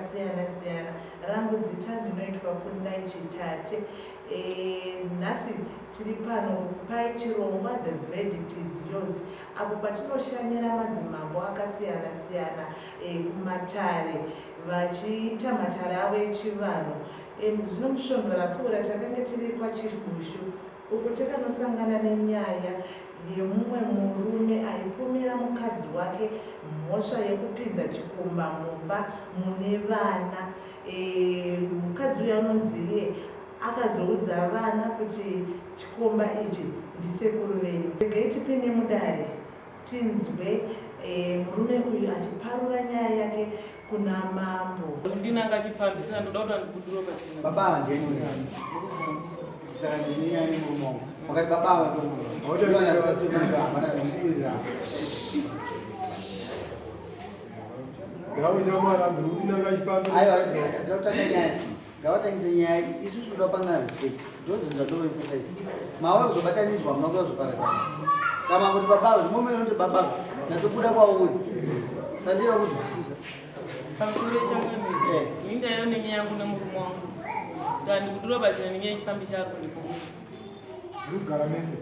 dzakasiyana siyana. Rangu zita ndinoitwa Kundai Chitate. E, nhasi tiri pano kukupai chirongwa The Verdict is Yours apo patinoshanyira madzimambo akasiyana siyana e, kumatare vachiita matare avo echivanhu. E, zvino musvondo rapfuura takange tiri kwaChief Bushu uko takanosangana nenyaya yemumwe murume aipomera mukadzi wake mhosva yekupinza chikomba mumba mune vana. E, mukadzi uyu anonzi iye akazoudza vana kuti chikomba ichi ndisekuru venyu. Regai tipinde mudare tinzwe e, murume uyu achiparura nyaya yake kuna mambo. Ndinanga chipfambi sina ndoda kuti andibudiro pachena. Baba ava ndiyani uyu? Saka ndine nyaya nemurume wangu. Wakati baba ava ndo Aiwa, dzakutanga nyaya. Ngavatangise nyaya isusu toda kupangana respect. Ndozvinhu zvatoemphasize. Mawe kuzobatanidzwa hamuna kuda kuzoparadzana. Saka makuti baba ava, ndimomene unoti baba ava, ndatobuda kwauri. Saka ndinoda kunzwisisa. Pamusoro yechamwene. Ini ndaiva nenyaya yangu nemurume wangu. Ndandikudura pachena nenyaya yechipfambi chaari kundipomera. Muri kugara mese?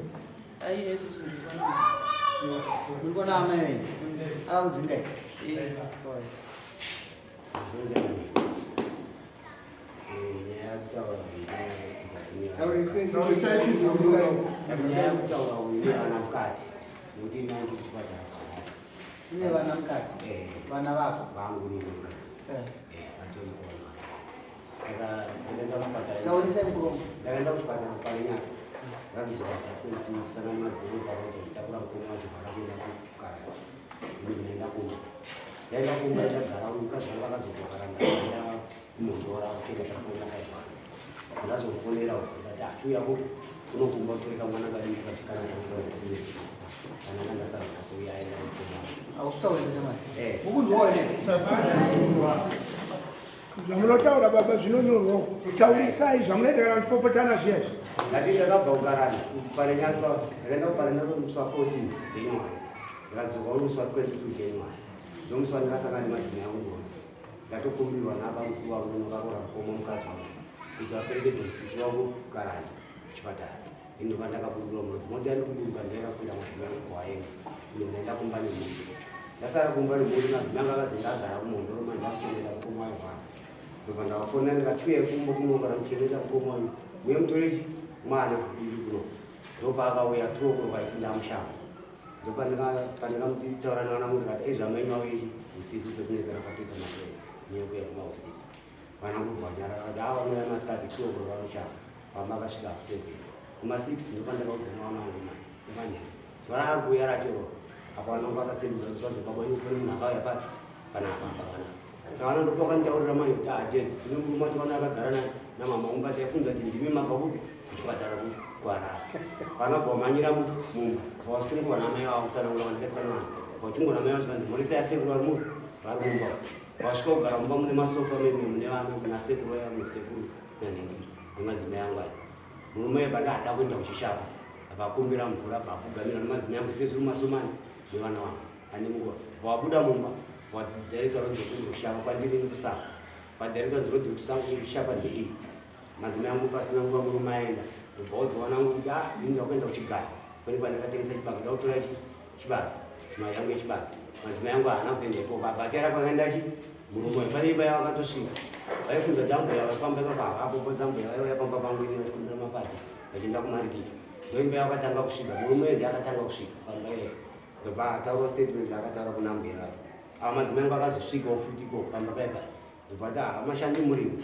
Aiwa izvozvo ndikwana. Muri kuona amai venyu? Akakudzingai? Eh. Nyaya yekutaura uyu nevana mukati nekuti ini angu kuchipatara. Une vana mukati? Eh. Vana vako? Vangu nini mukati. Eh. Eh, vatoripo vana. Saka ndakaenda kuchipatara. Taurisai muromo. Ndakaenda kuchipatara kuParinyaka. Ndakazodzoka musi wa 22 sangana madzimai pamwe ndichitakura mukoma wacho vakaenda kukarati. Ini ndaenda kumba. Ndaenda kumba ndagara mukadzi wangu akazodzoka ndaenda kumhondora kuchengeta mukoma kairwara. Ndazomufonera uko ndikati achiuya kunokumba kutore kamwana kadiki kamusikana kangu kana kandasara kuuya aenda mukoma. Hausitaurisa shamwari. Eh. Mukunzwawo here? Zvamunotaura baba zvinonyorwawo. Taurisai zvamunoita kana muchipopotana zviya izvi. Ndati ndakabva kukarani kuParinyatwa ndakaenda kuParinyatwa musi wa 14 January. Ndikadzoka uri musi wa 22 January. Ndomusi wandakasangana nemadzimai angu goti. Ndatokumbirwa nabamukuru vangu vakaroora mukoma mukadzi wangu kuti vaperekedze musisi wangu kukarani kuchipatara. Ini ndobva ndakaburukira mumoti. Mota yandikuburuka ndayakakwira madzimai angu kwaenda. Ini ndaenda kumba nemhuri. Ndasara kumba nemhuri madzimai angu akazi ndagara kumhondoro manje akuchengeta mukoma wairwara. Ndobva ndavafonera ndikati uyai kumba kuno kana muchengeta mukoma uyu. Muye mutore chi mwana uyu kuno. Ndopaakauya toko vaiti ndamushamba. Ndopandikamutaura nevana munhu ndikati ezvi amai mauye chi usiku sekunetsana kwatoita masere nyaya kuya kuma usiku. Vana kubva vanyarara vakati ava vanouya masikati toko vanoshamba. Pamba akasvika half seven. Kuma six ndopandakaudzwa nevana vangu manje emanheru. Zuva raari kuuya racho ro apo vana vangu vakatsenduza kusazo baba wenyu kune munhu akauya papi panapa apa panapa. Saka vana ndopa vakanditaurira manje kuti ah dad kune murume wacho vana akagara namama wangu but aifunza kuti ndimi mabva kupi kuchipatara kupi kuHarare. Vana bva vamhanyira mumba bva vachungurwa namai vavo kutsanangura vandakaitwa navanhu. Bva vachungurwa namai vavo zvikanzi mhoresa yasekuru vari mupi vari mumba. Vasvika kugara mumba mune masofa meme mune vana muna sekuru vaya musekuru nanhingi nemadzimai angu aya. Murume bada ada kuenda kuchishapa akakumbira mvura bva apfugamira nemadzimai angu sezviri mumasomani nevana vangu ane nguva vabuda mumba vadirector ronzi kuti kushapa kwandiri nekusapa vadirector ronzi kuti kusango kushapa ndeiyi madzimai angu pasina nguva murume aenda ndobva udzowana angu kuti ah ini ndakuenda kuchigaya kune kwandakatengesa chibage ndakutora chibage mari yangu yechibage madzimai angu haana kuzoenda ikoko abva atera kwakaenda chi murume uyu pane imba yavo akatosvika vaifunza kuti ambuya vafamba ipapa havapo bozi ambuya vaiuya pamba pangu ini vachikumbira mapadza vachienda kumarikiti ndoimba yavo akatanga kusvika murume uyu ndiye akatanga kusvika pamba iyeyo ndobva ataura statement raakataura kuna ambuya vake ava madzimai angu akazosvikawo futi ikoko pamba paipai ndobva ati ah mashandi murimo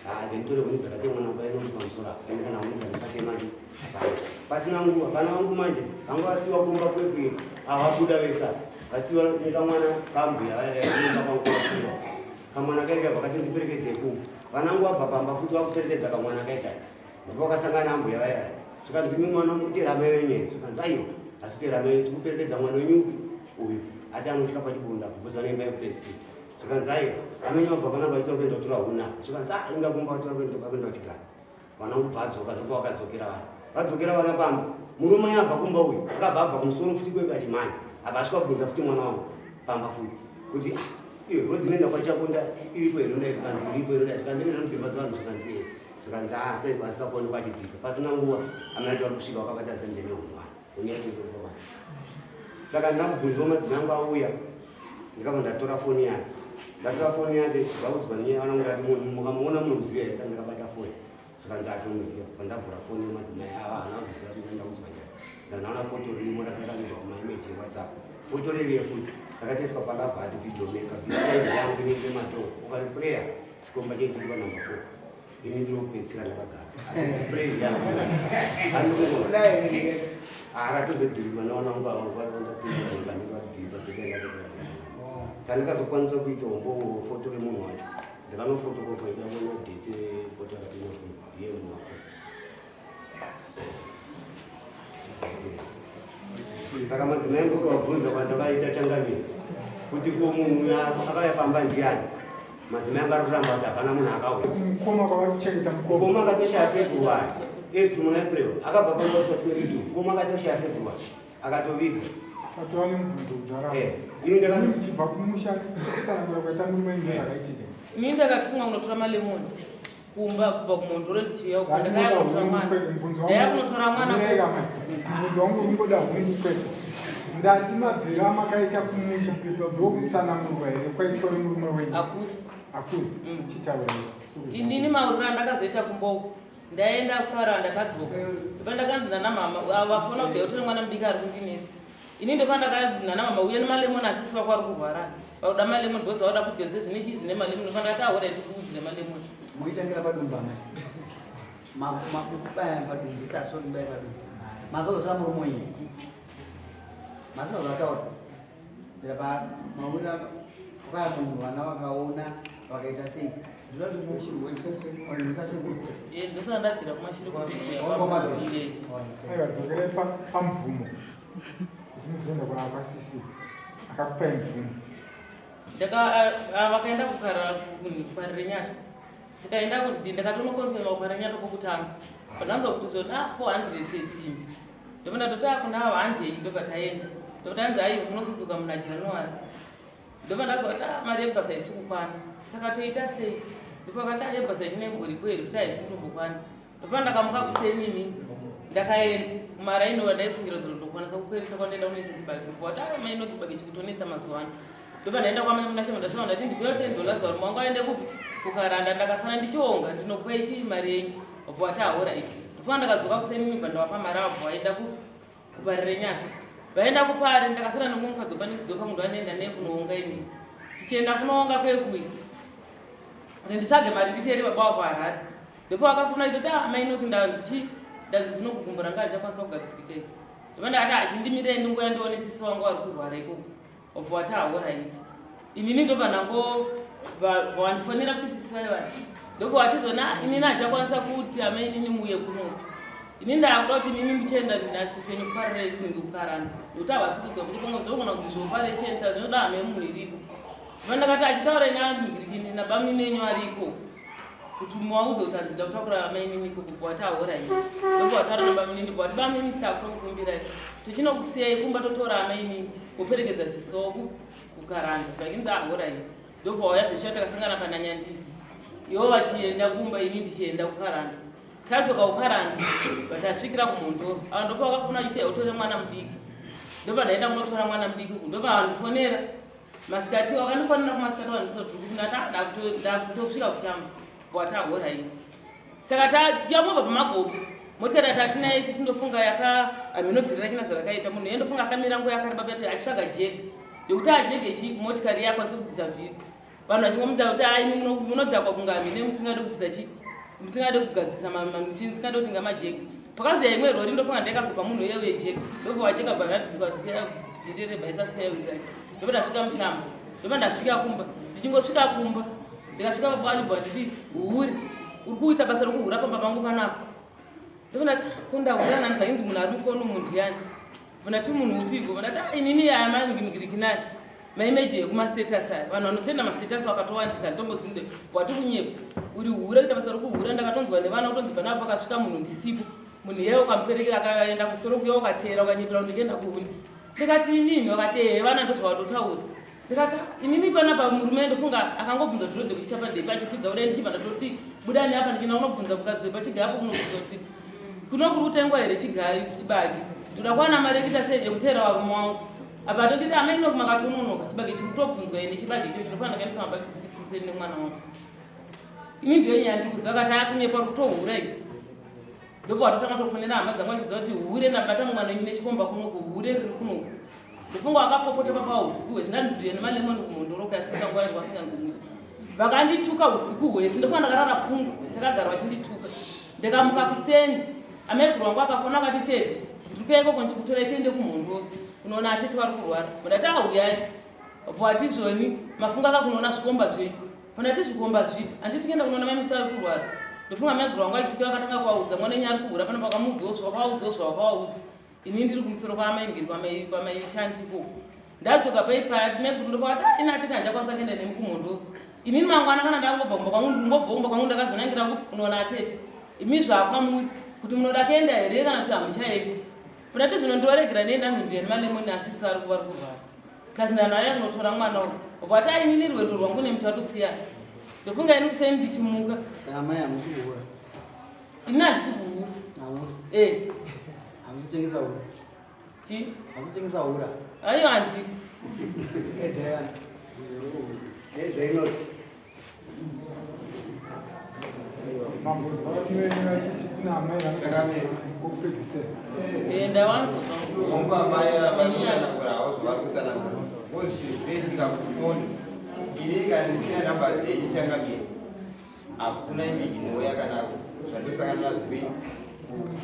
ah nditore huni dzakatemwa namba inoti pamusoro apa ende kana huni dzandakatema hapana pasina nguva vana vangu manje vanga vasiwa kumba kwekwe avabuda vese ava vasiwa nekamwana kambuya kumba kwangu kwasiwa kamwana kaika vakati ndiperekedze kumba vana vangu vabva pamba futi vakuperekedza kamwana kaikai ndipo vakasangana ambuya vaya zvikanzi imi mwana mutera mai wenyu here zvikanzi aiwa asi tera mai wenyu tikuperekedza mwana wenyu upi uyu ati anotya pachibunda kubvunza neimba yekupedzisira zvikanzi aiwa amene vabva panapa vachitora kuenda kutora huna zvikanzi ah inga kumba vatora kuenda kuenda kuchigara vana kubva adzoka ndipo vakadzokera vana vadzokera vana pamba murume abva kumba uyu akabva abva kumusoro futi kweke achimhanya abva asvika kubvunza futi mwana wangu pamba futi kuti ah. Iyo road inoenda kwaChakonda iripo here ndai zvikanzi iripo here ndai zvikanzi inoenda mudzimba dzevanhu zvikanzi ee zvikanzi haa sei pasina kuonekwa achidzika pasina nguva amai acho vari kusvika vakabata zembe nehunhu wani huni yacho iripo pano. Saka ndakubvunzawo madzimai angu auya ndikabva ndatora foni yake ndatora foni yake vaudzwa nenyaya vanangu ndati munhu mukamuona munomuziva here kana ndakabata foni zvikanzi atomuziva bva ndavhura foni yemadzimai ava haana kuzoziva kuti ndaudzwa nyaya ndanaona foto ririmo rakakanyurwa kumaimeji ewhatsapp foto ririye futi rakatoiswa palavhat video maker display yangu inenge matongo ukaripreya chikomba chenyu chiri panumber four ini ndiri kupedzisira ndakagara asi display yangu andikugona aratozodhirikwa naona nguva vangu chandikazokwanisa kuita umbowo foto remunhu wacho ndakanofotokopa ndikaona date foto yakati ndiye munhu wako saka madzimai angu ukavabvunza kwandakaita changamire kuti ko munhu uyu akauya pamba ndiani madzimai angu ari kuramba kuti hapana munhu akauya mukoma kwavari kuchengeta mukoma mukoma akatoshaya february esi muna april akabva pamba kusa 22 mukoma akatoshaya february akatovigwa tatova nemubvunzo kudhara eh, ini ndakatibva kumusha kutsanangura kwaita murume inge zvakaitika ini ndakatumwa kunotora malemoni kumba kubva kumhondoro ndichiuya uko ndakaya kunotora mwana ndaya kunotora mwana mubvunzo wangu ungoda hungu kwete ndati mabviro amakaita kumusha ndokutsanangurwa here kwaitwa nemurume wenyu hakusi hakusi chitaurei inini mauriro andakazoita kumba uko ndaenda kukara ndakadzoka ndopandakanzi nana mama vafona kuti utore mwana mudiki ari kundinetsa ini ndopandakanzi nana mama uye nemalemon asisi wako ari kurwara vakuda malemon because vakuda kudya zve zvine chii zvine malemon ndopandakati ahora ndikuudzire malemon muitangira padumbu amai makubaya padumbu isasori kubaya padumbu mazozotora murume wenyu mazozotaura pa mawira kwaya munhu vana vakaona vakaita sei ndosaka ndabvira kumashure aiwa dzokerai pamvumo kuti muzoenda kuna kwasisi akakupai mvumo vakaenda kuParirenyatwa tikaenda ndakatonokonfema kuParirenyatwa kwokutanga pandanzwa kuti zona 400 esimbi ndobva ndatoti akuna avo handei ndobva taenda ndobva tanzi aiwa munozodzoka muna January ndobva ndazwa kuti ah, mari yebasa haisi kukwana saka toita sei ndopakati ah, yebasa ichinemboripo here futi haisi kutombokwana ndobva ndakamuka kusenini ndakaenda mari ainova ndaifungira kuti ndokwanisa kukwereta kwandaenda kunoisa chibage kuti ah, maino chibage chikutonetsa mazuva ano ndobva ndaenda kwamai munashe ndasvika ndati ndipewo ten dollars varume wangu aende kupi kukaranda ndakasara ndichionga ndinokupa ichi mari yenyu wabva wati ahora ichi ndofana ndakadzoka kuseni mibva ndawapa mari abva waenda kuParirenyatwa vaenda kupari ndakasara nomumukadzi panesidzoka munhu andienda naye kunoonga inini tichienda kunoonga kwekui kuti nditsvage mari nditeere baba wako Harare ndipo vakafuna itoti ah mainoti ndanzi chi ndanzi kuno kugumbura nga achakwanisa kugadzirika izvi ndobva ndakati achindimirei ndingoya ndione sisi wangu vari kurwara ikoko wabva wati alright inini ndobva ndango wandifonera kuti sisi vai vari ndobva wati zvona inini hachakwanisa kuti amainini muuye kuno ini ndakuda kuti inini ndichienda nasisi wenyu kuparire kunge kukaranda nekuti havasi kudzwa kuti pamwe zvogona kuti zveoperation zvinoda hama yemunhu iripo va ndakati achitaura inangirikini nabamini enyu ariko kuti muwaudze kuti hanzida kutakura amainini ikoko bva wati alright ndobva wataura nabaminini bva wati baminini takutokukumbirai tichinokusiyai kumba totora amainini woperekedza sisi wako kukaranda zvakinzi alright ndobva wauya zveshuwa takasangana pananyandiri ivo vachienda kumba ini ndichienda kukaranda tadzoka kukaranda vatasvikira kumhondoro ava ndopa vakafona vachiti utore mwana mudiki ndobva ndaenda kunotora mwana mudiki uku ndobva vandifonera masikati wakandifonera kumasikati vandikutosvika kushamba wati alright saka tichamubva pamagogo motikari tatinaye isi tindofunga yaka aminovhirira china zvarakaita munhu endofunga akamira nguva yakareba pepe achitsvaga jege yokuti ajege chi motikari yakwanise kubvisa vhiri vanhu vachingomuta kuti ai munodhakwa kunge hamine musingade kubvisa chi musingade kugadzisa muchini musingade kutenga majege pakaziya imwe rori ndofunga ndakazopa munhu iye wejege ndobva wajega bva rabviswa vhiri rebvaisa spare wheel rake ndobva ndasvika mushamba ndobva ndasvika kumba ndichingosvika kumba ndikasvika baba vachibva vachiti hure uri kuita basa rokuhura pamba pangu panapa ndobva ndati ko ndahura nani zvainzi munhu ari mufoni umu ndiani bva ndati munhu upiko bva ndati ah, inini aya mangirikinayo maimeji ekumastatus aya vanhu vanosenda mastatus vakatowandisa nditombozinde wati kunyepa uri hure kuita basa rokuhura ndakatonzwa nevana kutonzi panapa pakasvika munhu ndisipo munhu iye ukamuperekera akaenda kusoro kuya ukateera ukanyepera kuti ndikuenda kuhuni ndikati inini vakati ehe vana ndozvavatotaura. Ndikati inini panapa murume ndofunga akangobvunza kuti rode kuchapa depi achikwidza kudai ndichibva ndatoti budani apa ndichina unobvunza mukadzi wepachigayo apo kunobvunza kuti kuno kuri kutengwa here chigayo chibage ndoda kuwana mari yekuita sei yekuteera varume wangu apa atonditi amai ino makatononoka chibage chiri kutobvunzwa ine chibage ichocho ndofanira ndakaendesa mabhakiti 6 kuseni nemwana wangu ini ndiyo nyaya ndiri kuziva kati akunyepa uri kutohura iyi ndobva watotanga tofonera hama dzangu achidza kuti hure ndabata mwana wenyu nechikomba kunoku hure riri kunoku ndofunga wakapopota baba usiku hwese ndandiuya nemalemoni kumhondoro kuyasika nguva yangu vasinganzwi vakandituka usiku hwese ndofunga ndakarara pungu takagara vachindituka ndikamuka kuseni amaiguru wangu akafona akati tete ndiri kuya ikoko ndichikutorai tiende kumhondoro kunoona atete vari kurwara ndati auyai vati zvoni mafunga kakunoona zvikomba zvenyu Fona ti zvikomba zvipi handiti kuenda kunoona mai Musa ari kurwara ndofunga maiguru vangu achisvika vakatanga kuvaudza mwana wenyu ari kuhura pano pakamuudzawo zvawakaudzawo zvawakavaudza ini ndiri kumusoro kwaamai ngiri kwamai kwamai shandiko ndadzoka pai paya maiguru ndopakati ah, ini atete handichakwanisa kuenda nemi kumhondo inini mangwana kana ndangobva kumba kwangu ndingobva kumba kwangu ndakazonangira kupi kunoona atete imi zvakwamuri kuti munoda kuenda here kana kuti hamuchaendi fona ti zvino ndoregera nenda mhindu yemalemoni asisi vari kurwara Plus ndanaye kunotora mwana uyu. Ubva ati inini rwendo rwangu nemi tatosiyana. Ndofunga ini kuseni ndichimuka. Saka mai hamusi kuhura. Ini handisi kuhura. Hamusi. Eh. Hamusi tengesa hura. Chi? Hamusi tengesa hura. Aiwa handisi. Edzai vanhu. Nezvainoti. Mambo vachiti kuna amai vanokupedzisira. Eh, ndawanzwa. Mungu amai vari kutsanangura zvavari kutsanangura. Ngozi zvinoitika kufoni. Ini ndikandisiya namba dzenyu changamire. Hakuna image inouya kana zvandosangana nazvo kwenyu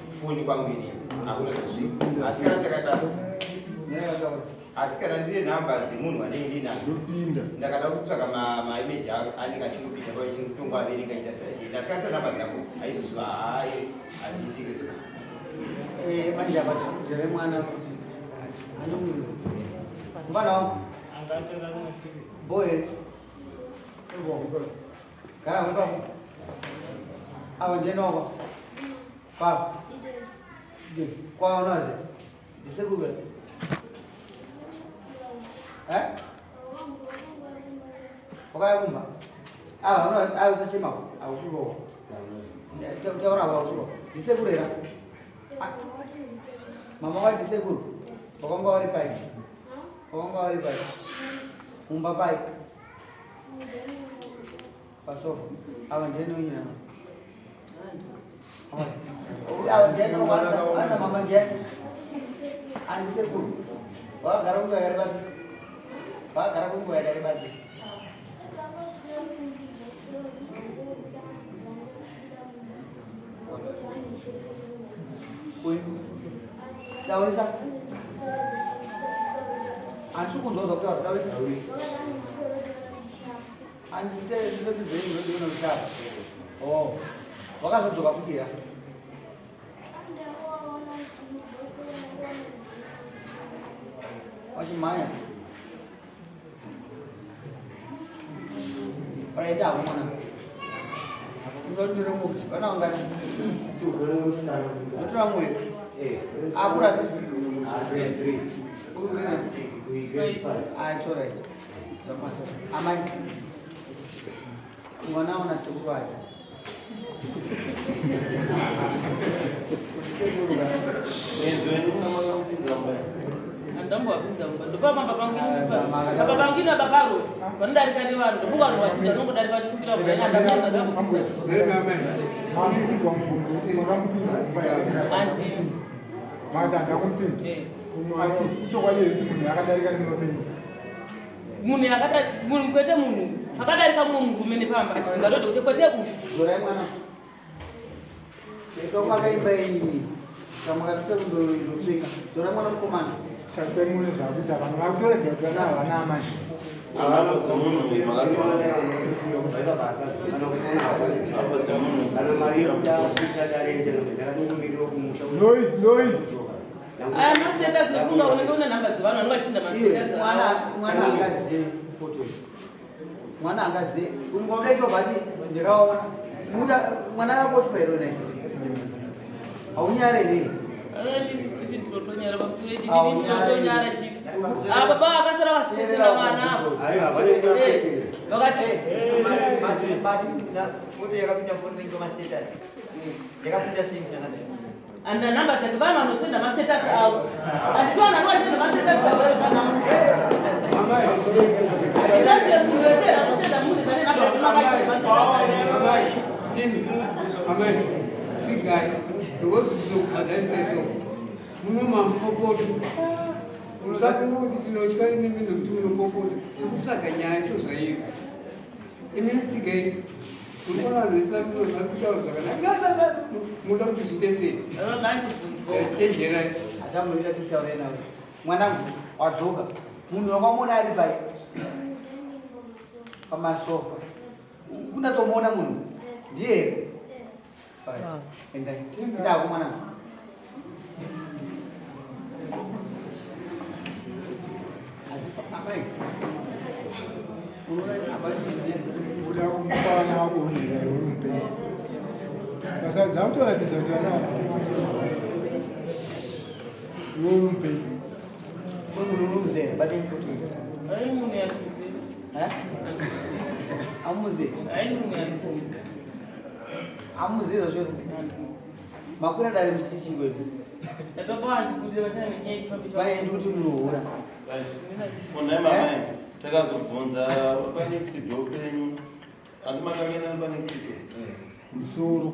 kufoni kwangu inini. Hakuna zvasvika. Asi kana takatanga asi kana ndine nhamba dzemunhu wanei ndinadzo ndakada kutsvaka maimeji anenge achingopinda pachingotongo averenga aita seachienda asi kana nhamba dzako aizozviva haye hazviitike zvo eh, manje apa jere mwana anomuzi mfana wangu boy gara ipapo ava ndienda wako papa kwaonaze Ndisekuru eh? Eh? Wakaya kumba? Ah, uno ah usachema ausurowa. Taura ausurowa. Ndisekuru era? Ah. Mama wati ndisekuru. Wakanga wari pai? Wakanga wari pai? Mumba pai? Pasofa. Ava ndiye nonyina. Mama ndiani? Andisekuru. Wakagara kunguva yakareba sei? Wakagara kunguva yakareba sei? Uyu. Taurisa. Handisi kunzwa zvakutaura. Taurisa. Oh, wakazodzoka futi here? Wachimhanya. Uraenda hako mwana. Unotore mufti. Vana vangani? Unotora mumwe. Akura sei? Ah, it's all right. Amai, mwana ona sekuru aya. Sekuru ka. Andambowapinza mumba ndopamamba pangini baba pangini baba road vanodarika nevanhu ndofunga vanhu vazhinji vanongodarika vachikumbira mvura ini andapinza ndakupinza andi Mati andakumupinza. Eh. Asi ichokwadi here kuti munhu akadarika nemurume? Munhu akadarika munhu kwete munhu akadarika mumwe murume nepamba achibvunza tode kuti kwete uyu. Zorai mwana. Ito makaimba iyi. Kamukatite kundotsvika. Zorai mwana mukomana. Tarisai muone zvakuita vanhu vakutoratidza kuti vana havana amai. Noise, noise. Aya mastatus nofunga unenge une nhamba dzevanhu vanenge vachinda mastatus. Mwana mwana angazive foto. Mwana angazive. Ungodaizwa bati ndikaona. Muda mwana akakochwa here unai? Haunyare here? Chief ndinotonyara pamusoro chief ndinotonyara chief. Ah, baba vakasara vasichetena vana avo. Eh, vakati Foto yakapinda mufoni menyu pamastatus yakapinda sei musina namba Anda namba dzake vanhu vanosenda mastatus avo. Handiti vanhu vanosenda mastatus avo here kana. Handitarise munhu wese anosenda munhu ane namba kuti makaisa mastatus avo. Amai, see guys, because ndokubhadharisa izvo muno mamupopoto musafunga kuti tinotya imimi nekuti munopopota tikutsvaga nyaya so zvairi imimi sigai munoona vanhu vese vari kutaura zvakanaka munoda kuti zviite sei chenjerai atamboita titaure nawe mwanangu wadzoka munhu wakamuona ari pai pamasofa unatsomuona munhu ndiye here Alright, endai ndako mwanangu Amai. Unoona apa Kuda kumupa vana vako unhera iwe uri mupenyu. Vasadza kutoratidza kuti vana vako iwe uri mupenyu. Munhu unomuzera batai foto iyi. Ai munhu yandikuziva. Eh? Amuzera. Ai munhu yandikuziva. Amuzivi zvachose. Makura dare muchiti chii kwedu? Vaendi kuti munohura. Onai mamai, takazobvunza panext door penyu. Ati makangena panext door. Musoro.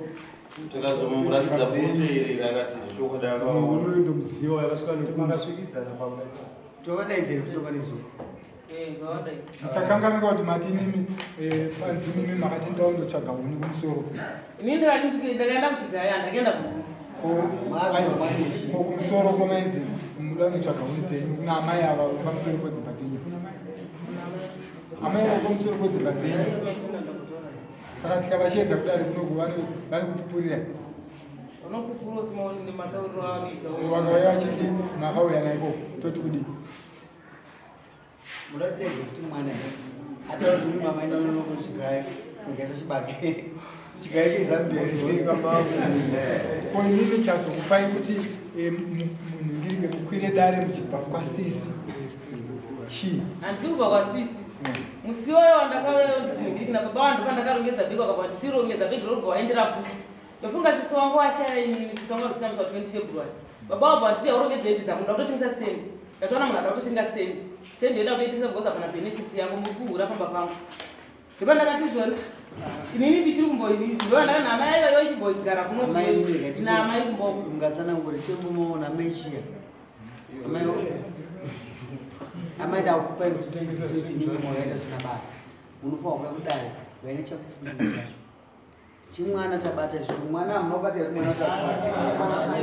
Takazomuratidza foto iri akati zvechokwadi akaona. Unoenda muziva yakasvika nemakasvikidzana pamwe. Tovadaidzere futi panext door. Musakanganwika kuti mati imimi eh, panzi imimi makati ndaundotsvaga huni kumusoro. Ini ndakaenda kuchigaya ndakaenda kuhuni. Ko kumusoro kwamainzi muda kunotsvaga huni dzenyu kuna amai ava pamusoro kwedzimba dzenyu. Amai ava pamusoro kwedzimba dzenyu. Saka tikavasheedza kudare kunoku vari kupupurira. Vakauya vachiti makauya naiko toti kudii? Muratidze kuti mwana here ataura kuti mama enda unonoka chigayo kugaisa chibage chigayo chezambia ko inini chazokupai kuti eh, munhingirike mukwire dare muchibva kwasisi chii handisi kubva kwasisi musi wayo wandakauya ndichinhingiriki nababa wangu pandakarongedza bhegi wakabva ndichirongedza bhegi robva waendera futi Ndofunga sisi wangu washaya inini sisi wangu akazoshamisa 20 February. Baba wabva vanditi aurongedze hembe dzangu ndoda kutotenga stand. Ndatoona munhu ada kutotenga stand. Stand yoda kutoitenga because hapana benefit yako muri kuhura pamba pangu. Ndipo ndakati zvona. Inini ndichiri kumbo ndoona ndakana amai ayo ichimbogara kuno na amai kumbo. Ungatsanangure tembo amai chiya. Amai amai ndakupai kuti tibvise kuti mimi moyo yaita zvisina basa. Unofanira kuuya kudare waine chakuita chacho. Chimwana tabata isu mwana hamuna kubata here mwana tabata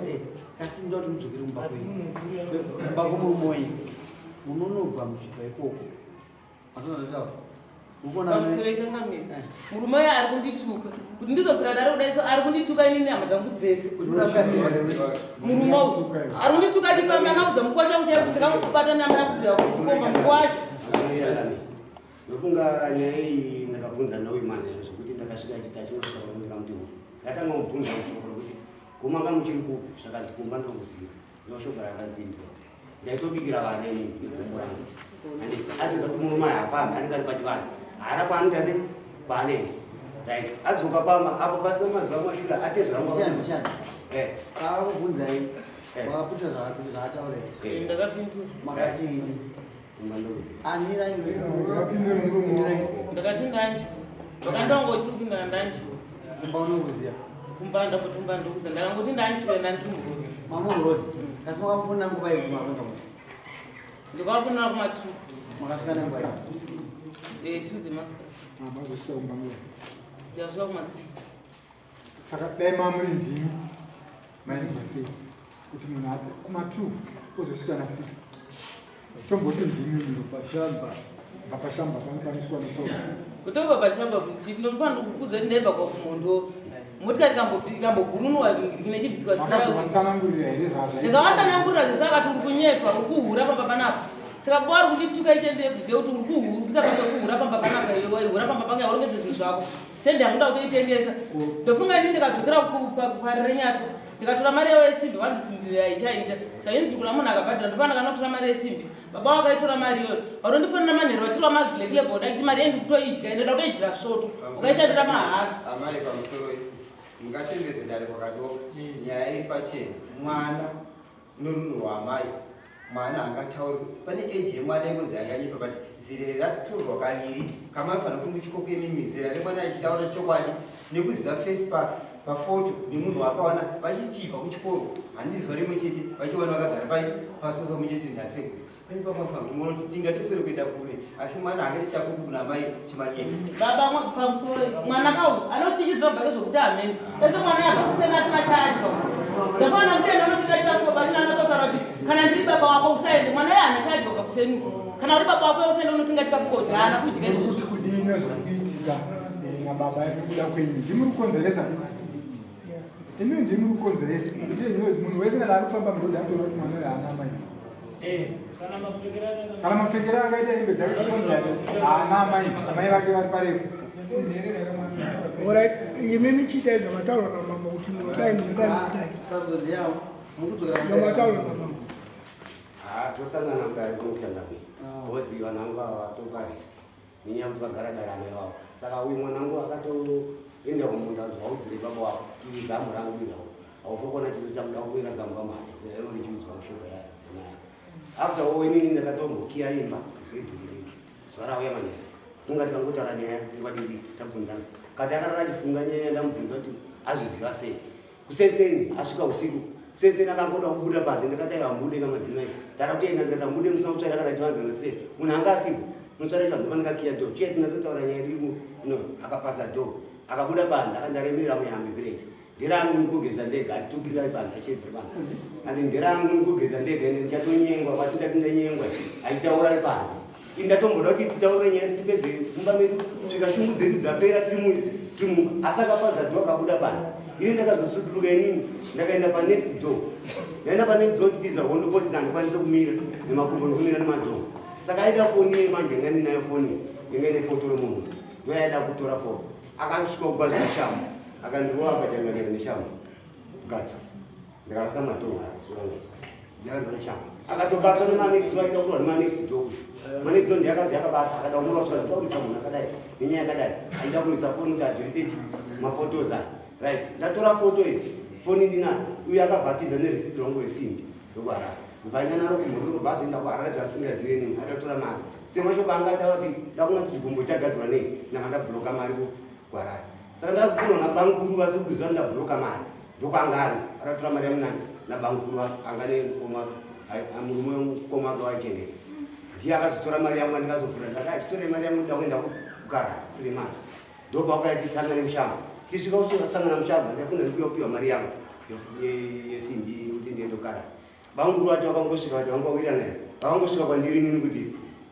eh, kasi ndoda kuti mudzokere mumba kwenyu mumba kwemurume wenyu munonobva muchibva ikoko matinototaura eh. murume uyo ari kundituka kuti ndizokwira dare kudai so ari kundituka inini hama dzangu dzese murume uyu ari kundituka achifamba akaudza mukwasha wangu chaivo kuti ndakangobata nyama yangu kuti chikomba mukwasha Ndofunga nyaya iyi ndakabvunza nauyu manheru zvekuti ndakasvika achiti achinosvika pano ndikamuti hu ndatanga kubvunza shoko rokuti kumanga muchiri kupi zvakanzi kumba ndinokuziva ndoshoko raakandipindura ndaitobikira vana ini negumbo rangu and atoziva kuti murume aya hafambi anenge ari pachivanze haana kwaanoita se kwaanoenda right adzoka pamba apo pasina mazuva mashure atezvara eh. Paakubvunzai wakaputa zvaataura eh. Ndakapindura makati Ndakati ndanzwa. Wakandongo uchiri kupinda ndanzwa. Kumba unokuziya. Kumba ndakutumba ndokuziya. Ndakangoti ndanzwa ndandiri muroad. Mama muroad. Kasi makafuna nguva ipi makaenda ku? Ndakafuna kuma 2. Makasvika nenguva ipi? Eh 2 dzemasikati. Ah, mazosvika kumba nguva. Ndasvika kuma 6. Saka dai mamuri ndimi mainzwa sei kuti munhu ati kuma 2 ozosvika na 6 tomboti ndimi miro pashamba pashamba panopaniswa netsoka kutobva pashamba muchiti ndinofanira kukudza kuti ndaibva kwakumondo motikari ikambogurunwa nechibviswa sinavatsanangurira here zvazva ndikavatsanangurira zvese akati uri kunyepa uri kuhura pamba panapa Saka baba vari kundituka each and every day kuti uri kuhura, kuita basa rekuhura pamba panapa iwe waihura pamba panga urongedze zvinhu zvako. Sendi yangu ndoda kutoitengesa. Ndofunga ini ndikadzokera kuParirenyatwa ndikatora mari yavo yesimbi vanzi simbi haichaita. Zvainzi kuna munhu akabhadhara ndofanira kanotora mari yesimbi. Baba vakaitora mari iyoyo. Vatondifonera manheru vachirova mablack label ndachiti mari yendi kutoidya inoda kutoidyira svoto. Ukaishandira mahara. Amai pamusoro mungatendedze dare kwakadoka nyaya iri pachena mwana norunhu rwaamai mwana haangatauri pane age yemwana ingonzi anganyepa but zera ratorwa kaviri kamafanira kuti muchikoko imimi zera remwana achitaura chokwadi nekuziva face pa pafoto nemunhu waakawana vachitivha kuchikoro handiti zuva rimwe chete vachiwana vakagara pai pasofa muchete nasekuru Pane pamafanira kuti muone kuti tingatiswere kuenda kure asi mwana haangaite chapupu kuna amai chimanyeni. Baba pamusoro mwana kawo anochichidzira bhake zvokuti hameni. Ese mwana yabva kuseni asina chaadya. Ndafanira kutenda unotinga chapupu baba anototaura kuti kana ndiri baba wako usaende mwana iye haana chaadya kubva kuseni. Kana uri baba wako usaende unotinga chikafu kodya haana kudya izvozvo. Kuti kudini zviri kuitika eh, nababa nekuda kwenyu ndimi kukonzeresa imi ndimi kukonzeresa kuti munhu wese kana ari kufamba murodhi anotoona kuti mwana uyo haana amai. Eh, kana mapfekero akaita hembe dzake haana amai amai vake vari parefu. Alright, imi michiita izvo mataura namambo kuti munodai munodai munodai. Sarudzo ndeyavo. Mukudzokera Zvamataura namambo. Ah, tosangana mudare kunokuchangamira. Because vanhu vangu ava vatopa risk. Nenyaya yekuti vagara dare amai vavo. Saka uyu mwana wangu akatoenda kumunda kuti vaudzire baba wako iri zamu rangu irawo. Haufa kuona chiso changu ndakukwira zamu pamhata. Zera iro richiudzwa mushoka yayo. After all inini ndakatombokiya imba zvedhuri zuva rauya manheru. Funga tikangotaura nyaya nguva diki tabvunzana. Kati akarara achifunga nyaya ndamubvunza kuti azviziva sei. Kusenseni asvika usiku. Kusenseni akangoda kubuda panze ndakati aiwa mubude kamadzimai. Ndakatoenda ndikati mubude musina kutsvaira kana chivanze ndikati munhu anga asipo. Mutsvaira chivanze pandakakiya door. Chiya tinazotaura nyaya yedu no akapasa door. Akabuda panze akandaremera muyambi village. Nderangu ndikugeza ndega atitukirira panze achiedzera panze. Andi nderangu ndikugeza ndega ende ndichatonyengwa kwati ndati ndanyengwa achitaura ari panze. Ini ndatomboda kuti titaure nyaya tipedze mumba medu svika shungu dzedu dzapera tiri mumba asi akapaza door akabuda panze. Ini ndakazosuduruka inini ndakaenda panext door. Ndaenda panext door titiza hondo kosi ndandikwanise kumira nemakumbo ndikumira nemadhoo. Saka aida foni iye manje nga ndinayo foni inga ine foto remunhu ndoyaida kutora foni. Akasvika kugwaza neshamhu akandirova akachangamira neshamhu gadzo ndikarasa madhoo ndikarasa neshamhu akatobatwa nemanext door aida kurwa nemanext door manext door ndiye akazi akabata akada kumurwa kusvika ndikaurisa munhu akadai nenyaya yakadai aida kurisa foni kuti adelete mafotos aya right ndatora foto iyi foni ndinayo uye akabhatiza nerisiti rangu resimbi ndokuharare ndobva naro kumhondoro bva azoenda kuharare zvaasingazive nini ada kutora mari semashoko anga ataura kuti ndakuona kuti chigumbo chagadzirwa nei ndanga ndabhuloka mari kuharare saka ndazofunwa nabamukuru vasiri kuziva ndabhuloka mari ndokwanga ari akatora mari yamunani nabamukuru anga nemukoma murume mukoma wake waichengeta ndiye akazotora mari yangu andikazovhura ndakati achitore mari yangu nda kuenda kukarara tore mari ndopaukaiti tsangane mushamba tisvika usangana mushamba ndafunga ndikuyopiwa mari yangu yesimbi kuti ndiende kukarara Bamukuru vacho vakangosvika vati vanga vawirirana here vakangosvika kwandiri inini kuti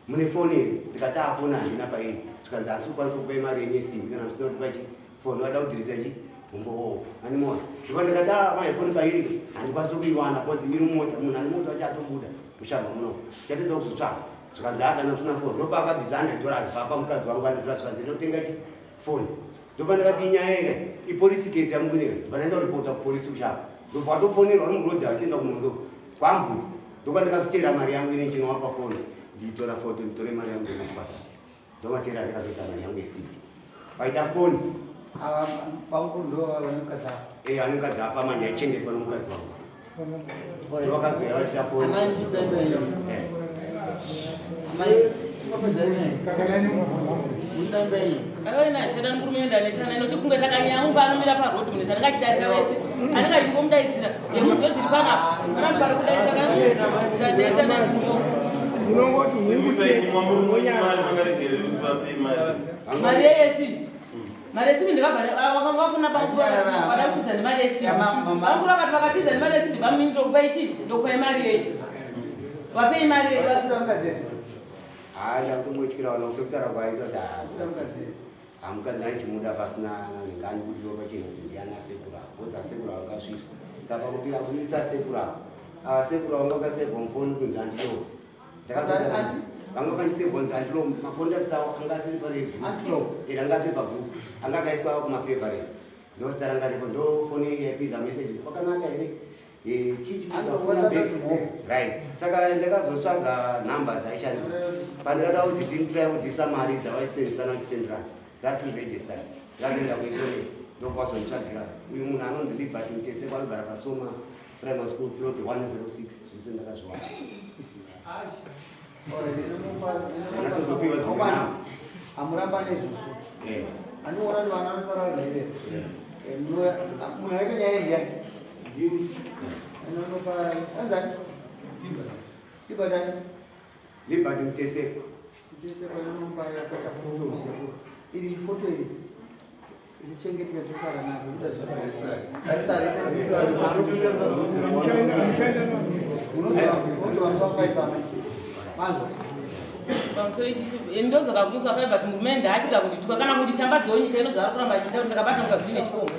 mune foni here ndikati a foni handina pairi zvikanzi asi kukwanisa kupai mari yenyu yesimbi kana musina kuti pachi foni vada kudhirita chi umbowowo andimona ndiko ndikati a mai foni pairi handikwanisi kuiwana bcause iri mumota munhu ane mota wacho atobuda mushamba muno chatedza kuzotsvaka zvikanzi a kana musina foni ndopaakabvisa 100 dollars papa mukadzi wangu 100 dollars zvikanzi ndotenga chi foni ndopandakati inyaya ere ipolisi kesi yamukunera ndobva kuripota kupolisi kushapa ndobva watofonerwa nomurodhi achienda kumondo kwambuya ndokwandakazoteera mari yangu ine chinowapa foni ndiitora foto nditore mari yangu ndekuchipatara ndomateera andakazoita mari yangu yesimbi vaida foni Ava bamukuru ndo vane mukadzi afa. Eh, ane mukadzi afa manje aichengetwa nomukadzi wangu ndovakazoya vachida foni Amai ndipembe iyo. Eh. Amai wapedza nini? Saka nani mubvunzo wangu? Ndipembe iyo. Akaona achada murume ndanetana inoti kunge takanyamba anomira paroad munhu anenge achidarika wese anenge achingomudaidzira yemunzwe zviri panapa panapa pari kudaidza kandaneta nazvino Munongoti hungu chete monyara. mari yeyesimbi mari yesimbi ndivabva vakanga vafuna bamukuru vada kutiza nemari yesimbi bamukuru vakati vakatiza nemari yesimbi bamunini ndokupai chii ndokupai mari yenyu vapei mari Mukadzi here? haa ndakutombotyira vana kusekutara kwaita kuti Kuda mukadzi here? hamukadzi andichimuda pasina ngani kudiwa pachena kuti ndiani asekuru avo bcause asekuru avo vakasviswa saka kuti akumitsa asekuru avo ava sekuru avo vakasevha mufoni kunzi andiyo Ndakazoita vamwe vakandisebonza andilo macontacts avo anga asiri paregroup anga asiri pagroup anga akaiswa kumafavorites ndozita ranga ripo ndofoni yaipinza message kwakanaka here eh, right saka ndakazotsvaga nhamba dzaishandisa pandakada kuti ndinitry kudzisa mari dzavaisendisana vachisendirana dzasiri registered ndakazoenda kueconomy ndokwazonitsvagira uyu munhu anonzi liberty mutese kwanogara pasoma primary school plot 106 zvese ndakazviwana Hamuramba nezusu. Eh. Anoona ni vana vanosara nherera. Eh, munhu aita nyaya ndiyani? Anonopa anzani? Ibatani. Liberty Mutese. Mutese panonopa yakaita foto usiku. Iri foto iri. Richengeteka tosara naro. Ngatisare. Manzwa. Pamusoro ndodzoka kumusi wa5 but murume ndaatira kundituka kana kundishambadzawo nyika ino zvaari kuramba achiita kuti ndakabata mukadzi uine chikomba.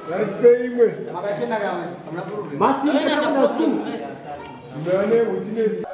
Ngatipe imwe. Makachena kamwe. Hamuna problem. Aina ndaproblem. Mane witness.